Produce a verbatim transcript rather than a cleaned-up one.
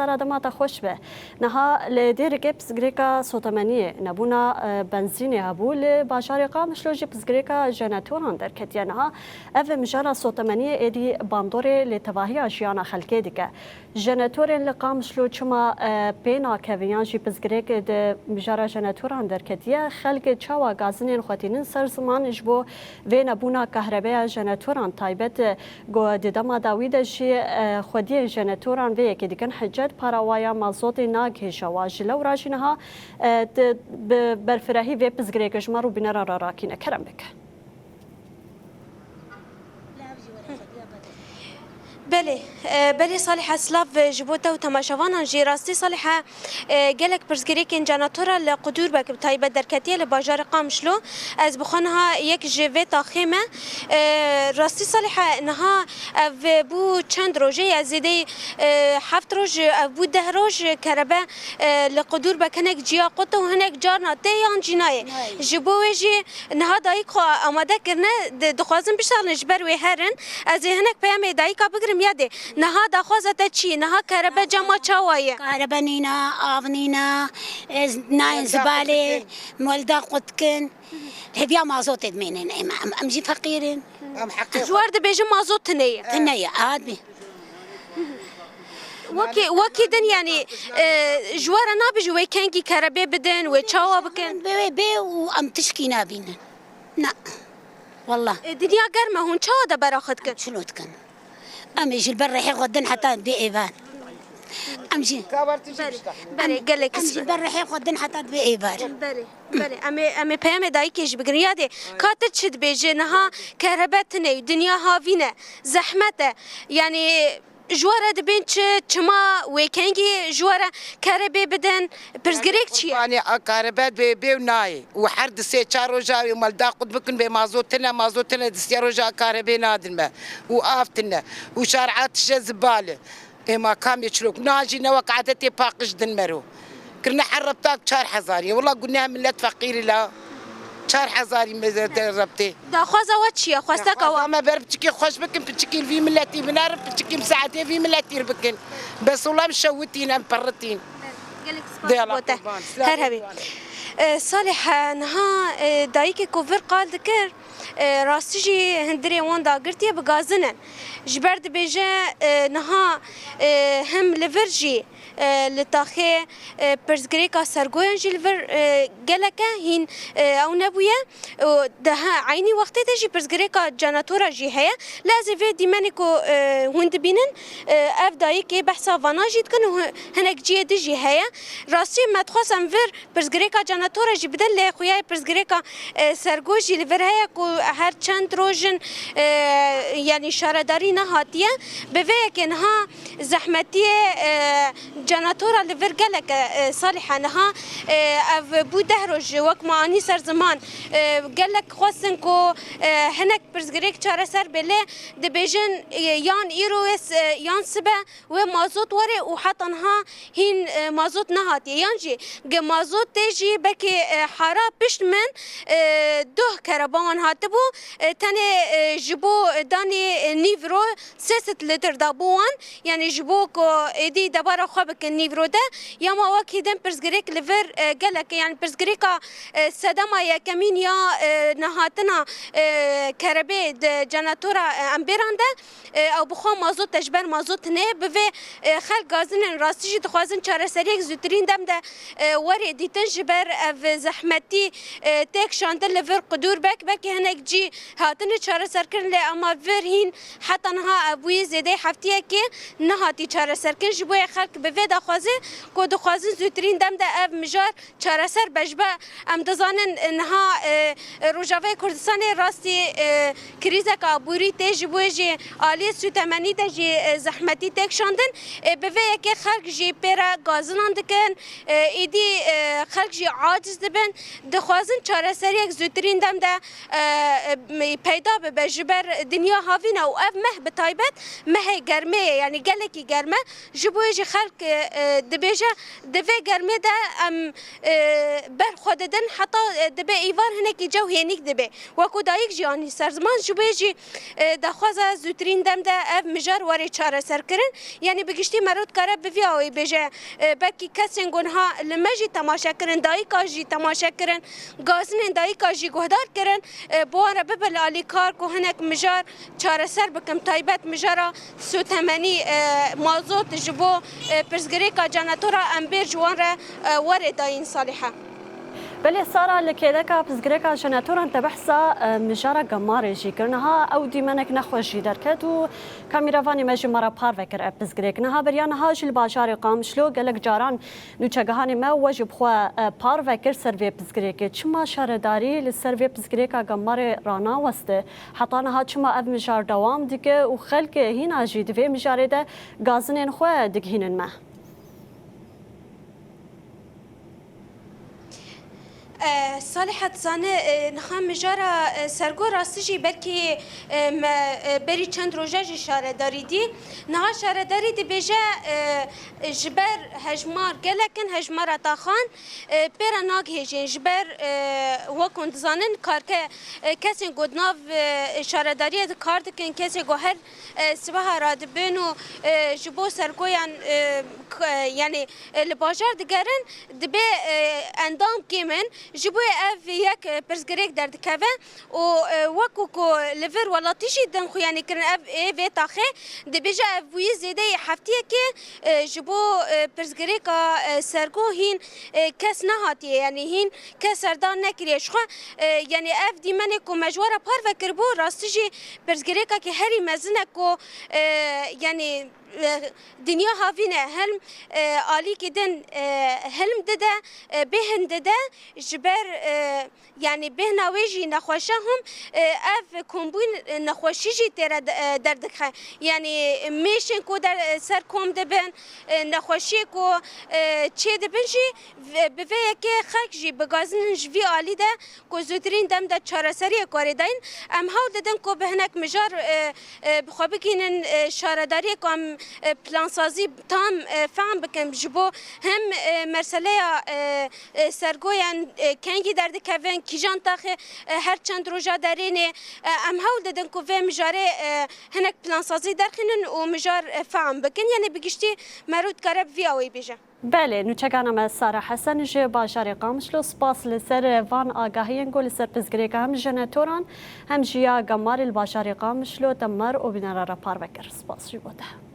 Ara dema te xweş be. Niha li Dêrikê pirsgirêka sotemeniyê, nebûna, e, benzînê hebû, li bajarê Qamişlo jî pirsgirêka jeneratoran derketiye. Niha ev mijara sotemeniyê êdî bandorê li tevahiya jiyana xelkê dike. Jeneratorên li Qamişlo çima, e, pê nakevin yan jî pirsgirêk di mijara jeneratoran derketiye? Xelk çawa gazinên xwe tînin ser ziman ji bo vê nebûna kahrebeya jeneratoran taybet, e, ku di dema dawî de jî, e, xwediyên jeneratoran vê yekê dikin hicet, para wa ya mazotê nagihêje wa. Ji lewra jî niha, e, di, bi berfirehî vê pirsgirêkê ji me rûbîneran re rakîne. Kerem bike. Belê, e, belê Salîhe, silav ji bo te û temaşevanan jî. Rastî Salîhe, e, gelek pirsgirêkên jenatora li Qudûrbek bi taybet derketiye li bajarê Qamişlo. Ez bi xwe niha yek ji vê taxê me. E, rastî Salîhe, niha ev bû çend rojê, ya zêdeyî, e, heft roj, ev bû deh roj kerebe, e, li Qudûrbek hinek ciya qut û hinek carna tê yan jî nayê. Nayê. Ji bo wê jî niha dayik xwe amade kirine, di-, dixwazin bişarnin ji ber wê herin. Ez ê hinek peyamê dayika bigirim ya dê. Niha daxwaza te çi ye? Niha kerebe cema çawa ye? Karebe nîne, av nîne, ez nayên zibalê, molda qut dikin. Hêviya mazotê dimênin em, em, em jî feqîr in. Em heqê Ji wer dibêjin mazot tune ye. Tune ye, a dibê. Wekî, wekî din, yanî, e, ji we re nabêjin wê kengî kerebê bidin, wê çawa bikin? Bê wê bê û em tişkî nabînin. Na. Wallah. E, dinya germ e, hûn çawa debara xwe dikin? Çilo dikin. Em ê ji ber rihê xwe din heta bê êvar. Em jî. Belê, belê, gelek Em jî ber rihê xwe din heta bê êvar. Belê, belê. Em ê, em ê peyamê dayikê jî bigirin. Ya dê, ka tu çi dibêje? Niha kerebe tune ye, dinya havîn e, zehmet e. Yanî, ji we re dibên çi, çima wê kengî ji we re kerebê bidin? Pirsgirêk çi ye? Qurbanê a karebet bê, bê û nayê. Û her di sê çar roja wê malda qut bikin, bê mazot tine, mazot tine, di sê roja karebê nadin me. Û av tine. Û şar a tije zibale. Ê ma kamê çirok. Na jî ne wek adetê paqij din mero. Kirine her reptak çar hezar ye. Wela guneh millet feqîrî la. Çar hezarî me de reptê. Daxwaza we çi ye? Xwesteka we? Daxwaza me ber piçikî xweş bikin, piçikî li vî miletî binerin, piçikî misaetê vî miletî bikin. Bes wela em şewitîn, em pirritîn. Gelek spas bo te. Her hebî. E, Salih, e, niha, e, dayikê ku vir qal dikir, e, rastî jî hundirê wan dagirtiye bi gazin in. Ji ber dibêje, e, niha, e, him li vir jî, e, li taxê, e, pirsgirêka sergoyan jî li vir, e, gelek e, hîn, e, ew nebûye. Û di he-, eynî wextê de jî pirsgirêka jenatora jî heye. Lê ez ê vê dîmenê ku, e, hûn dibînin, e, ev dayikê behsa vana jî dikin û hi-, hinek cihê din jî heye. Rastî me dixwest em vir pirsgirêka jenatora jî bidin, lê xuya pirsgirêka, e, sergo jî li vir heye ku her çend roj in, e, yanî şaredarî nehatiye. Bi vê yekê niha zehmetiyê, e, jenatora li vir gelek e, e, Salih e. Niha, e, ev bû deh roj, wek me anî ser ziman. E, gelek xwestin ku, e, hinek pirsgirêk çareser bê, lê dibêjin, e, yan îro wê s-, e, yan sibe wê mazot were û heta niha hîn, e, mazot nehatiye. Yan jî ge mazot tê jî belkî, e, hara pişt min, e, duh kereba wan hatibû, e, tenê, e, ji bo danê, e, nîvro sê sed lîtir dabû wan. Yanî ji bo ku êdî debara xwe bikin nîvro de, ya ma wekî din pirsgirêk li vir, e, gelek e. Yanî pirsgirêka, e, sedema yekemîn ya, e, nehatina, e, kerebê di jenatora, e, Emberan de, e, ew bi xwe mazot e, ji ber mazot tune ye. Bi vê, e, xelk gazinên rastî jî dixwazin çareseriyek zûtirîn dem de, e, were dîtin, ji ber ev zehmetî, e, têk şandin li vir Qudûrbek. Belkî hinek cî hatine çareserkirin, lê ama vir hîn heta niha ev bûye zêdeyî heftiyekê nehatî çareserkirin. Ji bo yê xelk bi vê daxwazê ku dixwazin zûtirîn dem de ev mijar çareser be. Ji ber em dizanin, e, niha, e, e, Rojavayê Kurdistanê rastî, e, krîzeka aborî tê, ji bo yê jî aliyê sûtemenî de jî, e, zehmetî têk şandin. E, bi vê yekê xelk jî pê re gazinan dikin, e, êdî, e, xelk jî aciz dibin. Dixwazin çareseriyek zûtirîn dem de, e, e, peyda bibe ji ber dinya havîn e û ev meh bi taybet mehê germê ye, yanî gelekî germ e. Ji bo yê jî xelk, e, e, dibêje, di vê germê de em, e, ber xwe didin, heta, e, dibe îvar hinekî cew hênîk dibe. Wekû dayik jî anî ser ziman, ji bo yê jî, e, daxwaza zûtirîn dem de ev mijar were çareserkirin. Yanî bi giştî mero dikare bi vî awayî bêje, e, belkî kesên ku niha li me jî temaşe kirin, dayika jî temaşe kirin, gazinên dayika jî guhdar kirin, e, bi wan re bibe li alîkar ku hinek mijar çareser bikin, taybet mijara sûtemenî, e, mazot ji bo, e, pirsgirêka cenetora em bêr ji wan re, e, were dayîn Salîhe. Belê Sara, li kêleka pirsgirêka jenetoran te behsa, e, mijara gemarê jî kir. Niha ew dîmenek nexweş jî derket û kamîrevanê me jî me re parve kir ev pirsgirêk. Niha beriya niha jî li bajarê Qamişlo gelek caran nûçegihanê me we jî bi xwe, e, parve kir ser vê pirsgirêkê. Çima şaredarî li ser vê pirsgirêka gemarê ranaweste? Heta niha çima ev mijar dewam dike û xelkê hîna jî di vê mijarê de gazinên xwe digihînin me? E, Salihe dizane, e, niha mijara, e, Sergo rastî jî belkî, e, me, e, berî çend roja jî şaredarî dî. Niha şaredarî dibêje, e, ji ber hejmar gelek in, hejmara taxan, e, pê re nagihêjin. Ji ber, e, wek hûn dizanin, karke, e, kesên ku di nav, e, şaredariyê de kar dikin, kesê ku her, e, sibeha radibin û, e, ji bo Sergoyan, e, k-, e, yanî, e, li bajar digerin, dibe, e, endam kêm in. Ji bo ev yek, e, pirsgirêk derdikeve û, e, wekû ku li vir welatî jî din xuyanî kirin ev ê vê taxê, dibêje ev bûyî zêdeyê heftiyekê, e, ji bo, e, pirsgirêka, e, Sergo hîn, e, kes nehatiye, yanî hîn kes serdan nekiriye. Ji xwe, e, yanî ev dîmenê ku me ji we re parve kiribû, rastî jî pirsgirêkekî herî mezin e ku, e, yanî, e, dinya havîn e, hilm, e, alîkî din, e, hilm dide, e, bêhn dide, ji ber, e, yanî bêhna wê jî nexweşe hûn, e, ev kombûn, e, nexweşî jî tê re de, e, derdixe. Yanî mêşên ku der, e, ser kom dibin, e, nexweşiyê ku, e, çê dibin jî, ve-, bi vê yekê xelk jî bi gazin ji vî alî de ku zûtirîn dem de çareseriyê karê dayîn. Em hewl didin ku bi hinek mijar, e, e, bi xwe bigihînin, e, şaredariyê ku em, e, plansazî tam, e, fehm bikin ji bo hem, e, merseleya, e, e, Sergoyan, e, kengî derdikevin, kîjan taxê, e, her çend roja derênê, e, em hewl didin ku vê mijarê, e, hinek plansazî derxînin û mijar, e, fehm bikin. Yanî bi giştî mero dikare bi vî awayî bêje. Belê, nûçegana me Sara Hesen ji bajarê Qamişlo, spas li ser van agahiyên ku li ser pirsgirêka hem jenetoran hem jî ya gemarê li bajarê Qamişlo te me re û bînera re parve kir. Spas jî bo te.